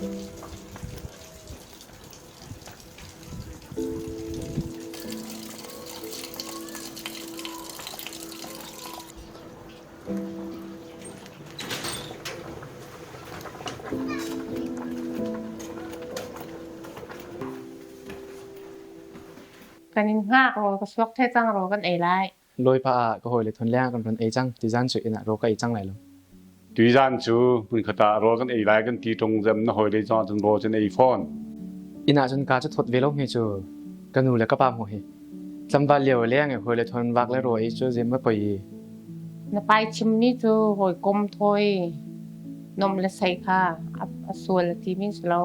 Kan in hngak rawl ka suak the cang rawl kan ei lai. Lawipa ah ka hawile thon leng kan ron ei cang tizan cu inn ah rawl ka ei cang lai lo. Tuizan cu hmunkhat ah rawl kan ei lai kan ti ṭung zem na hawile zong cun rawl cun ei fawn. Inn ah cun ka cu thawt ve lo hme cu ka nu le ka pa hmuh hi. Tlangval lio leng i hawile thon vak le rawl ei cu zem va poi i. Na pai chimmi cu hawikom thawi nom le sei kha a sual a timi si lo.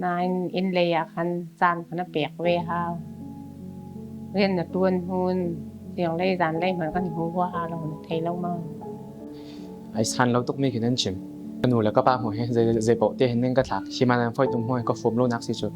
Nain inn lei ah khan caan kha na pek ve hau. Rian na ṭuan hun, zinglei zanlei hmanh kan i hmu huaha lo, na thei lo ma? Ai san lo tukmi khi nan chim. Ka nu le ka pa hmuh hi zei zei paoh te hin nan ka thlak. Hi ma nan foi tum hmuh ka fum lo nak si cu.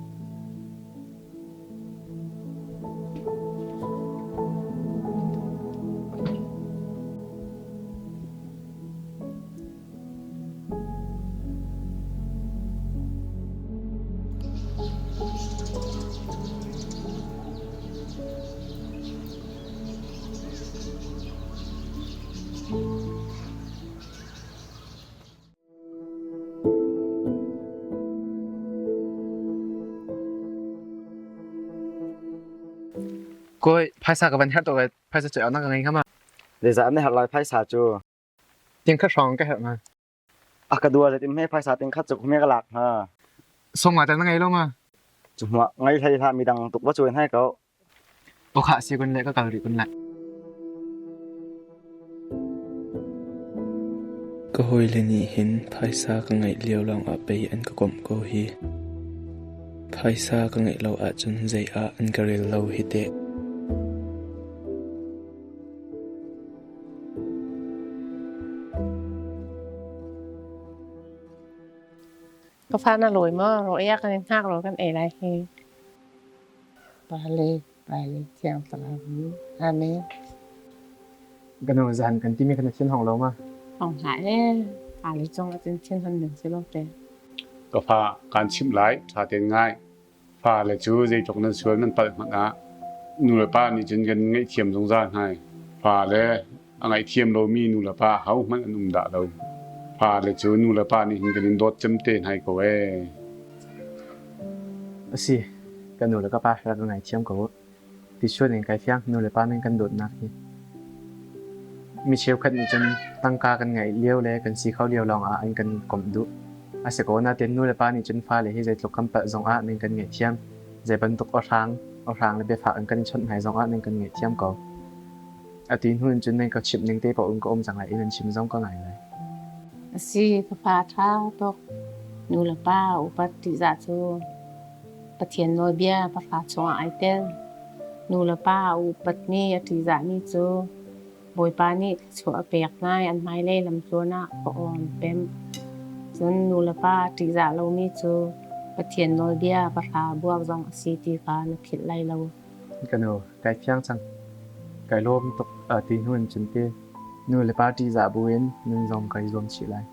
Kawi, phaisa ka van herh tuk phaisa cu na ka ngei hnga ma? Zeizah na herh lai phaisa cu? Ting khat hrawng ka herh ma? A ka dua zeitin hme phaisa ting khat cu hme ka lak hnga? Song ah na ngei lo ma? Cu hmuah ngei hlei hlah midang tuk va cuan hai ko. Awkhah si kun le ka kal rih kun lai. Ka hawile nih hin phaisa ka ngeih lio lawngah pei an ka komh ko hi. Phaisa ka ngeih lo ahcun zei ah an ka rel lo hi teh. Ka fa na lawi maw? Rawl ei ah kan in hngak rawl kan ei lai hi. Pale, pale thiang thlarau. Amen. Ka nu zan kan timi kha na thin hong lo ma? Hong hlah ee. Pale cung ah cun thin hon ding si lo te. Ka fa kaan chimh lai, ṭha tein ngai. Fale cu zeitluk nan sual nan palh hmanh ah nulepa nih cun kan ngaihthiam zungzal hna. Fale a ngaihthiam lomi nulepa ahohmanh an um dah lo. Fale cu nulepa nih hin kan in dawt cem te hna ko ee. A si, ka nu le ka pa rak ka ngaithiam ko u. Ti sual in kai fiang nulepa nan kan dawtnak hi. Mi cheukhat nih cun tangka kan ngeih lio le kan si kho lio lawngah an kan komh duh. A si ko nain nulepa nih cun fale hi zeitluk kan palh zongah nan kan ngaihthiam. Zei bantuk awhrang, awhrang le biafak in kan i chawnh hmai zongah nan kan ngaihthiam ko. Atu hnu in cun nan ka chimh ning te paoh in ka um cang lai i nan chim zong ka ngai lai. A si, ka fa ṭha tuk. Nulepa upat ṭihzah cu Pathian nawlbia pahra chungah ai tel. Nulepa a upatmi, a ṭihzahmi cu Bawipa nih thluachuah a pek hna i an hmailei lamtluan ah khuaawng an pemh. Cun nulepa a ṭihzah lomi cu Pathian nawlbia pahra buar zong a si ti kha na philh lai lo. Ka nu, kai fiang cang. Kai lawm tuk ti hnu in cun ti nu le pa ṭihzah buin nun zong kai zuam chih lai.